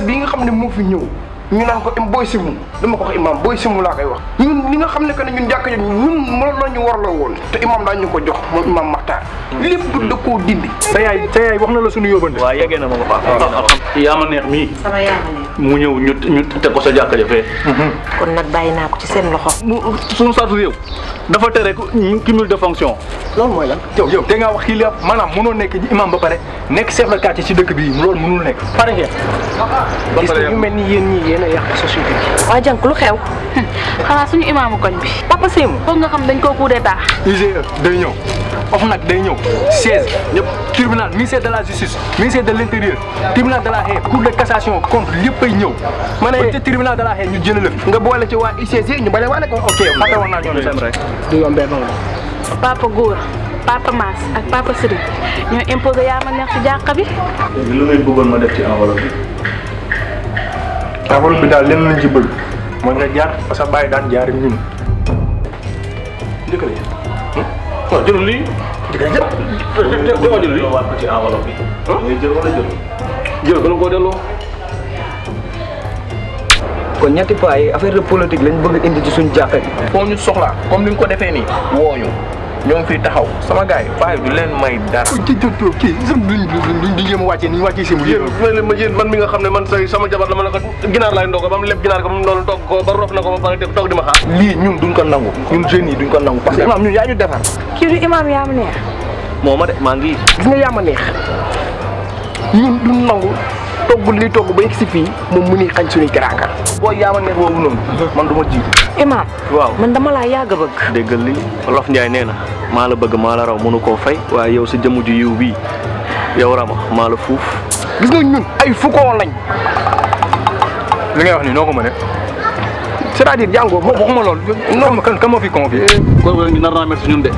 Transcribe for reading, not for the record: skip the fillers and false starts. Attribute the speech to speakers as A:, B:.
A: bii nga xam ne moo fi ñëw ñu naan ko Boy Sémou dama ko wax imam Boy Sémou laa koy wax ñun li nga xam ne que ne ñun jàkk ñun moo la ñu war la woon te imam daañu ko jox moom imam Makhtar lépp da koo dindi.
B: sa yaay wax na la suñu yóbbante.
C: waaw yeggee na ma ko baax. yaa ma neex mii.
D: sama yaa ma neex.
C: mu ñëw ñu teg ko sa jàkka ja fee.
D: kon nag bàyyi naa ko ci seen loxo.
C: suñu sartu réew dafa tere cumul de fonction.
A: loolu mooy lan.
B: yow te nga wax kii la maanaam mënoo nekk imam ba pare nekk chef de quartier ci dëkk bii loolu mënul nekk.
A: pare ngeen. gis nga ñu mel ni yéen ñii yéen a yàq société bi.
D: waa jànk lu xew.
E: xanaa suñu imaamu koñ bi.
D: Papa Sémou.
E: foog nga xam dañ koo coup d'état.
B: IGE day ñëw OFNAC day ñëw siège ñëpp tribunal ministère de la justice ministère de l'intérieur tribunal de la Haye cour de cassation contre lépp ay ñëw.
A: ma ne
B: ba ca tribunal de la Haye ñu jëlee la fi.
A: nga boole ci waa ICC ñu bañ a wane ko.
B: ok fàtte woon naa ñoo dem rek.
A: du yombee noonu.
E: papa góor papa Mass ak papa Serigne ñoo imposé yaa ma neex ci jàkka bi.
C: léegi lu ngeen bëggoon ma def ci enveloppe bi.
B: enveloppe bi daal lenn lañ ci bëgg mooy nga jaar parce que bàyyi daan jaar ñun.
C: njëkkale non jëlul lii.
B: jëkkër jël.
C: jël lii waat ko ci enveloppe bi. ngay jël wala jël. jël bala koo delloo.
A: kon ñetti paa yi affaire de politique lañ bëgg indi ci suñu jàkka bi. foo ñu soxlaa comme ni nga ko defee nii wooñu ñoo ngi fiy taxaw sama gars yi paa yi du leen may dara.
B: kii duñ jéem a wàccee ni ñu wàccee seen
C: yéen man mi nga xam ne man say sama jabar la ma ne ko ginaar laay ndog ba mu leb ginaar ko moom loolu togg ko ba rof na ko ba pare toog di ma xaar.
A: lii ñun duñ ko nangu ñun jeunes yi duñ ko nangu parce que imam ñun yaa ñu defar.
D: kii du imaam yaa ma neex.
C: moo ma de maa ngi.
A: gis nga yaa ma neex ñun duñ nangu togg li togg ba yegg si fii moom mu ni xañ suñuy garaakar. boo yaa ma neex boobu noonu man du ma jiitu.
D: imaam.
C: waaw
D: man dama laa yàgg a bëgg.
C: déggal li Wolof Njaay nee na maa la bëgg maa la raw mënu koo fay waaye yow sa jëmm ju yiw bii yow Rama maa la fuuf.
A: gis nga ñun ay fukkoo lañ.
B: li ngay wax nii noo ko mënee.
A: c'est-à-dire jàngoo
B: waxuma loolu.
A: non
B: kan moo fi confié.
C: kon nar naa métti ñun de.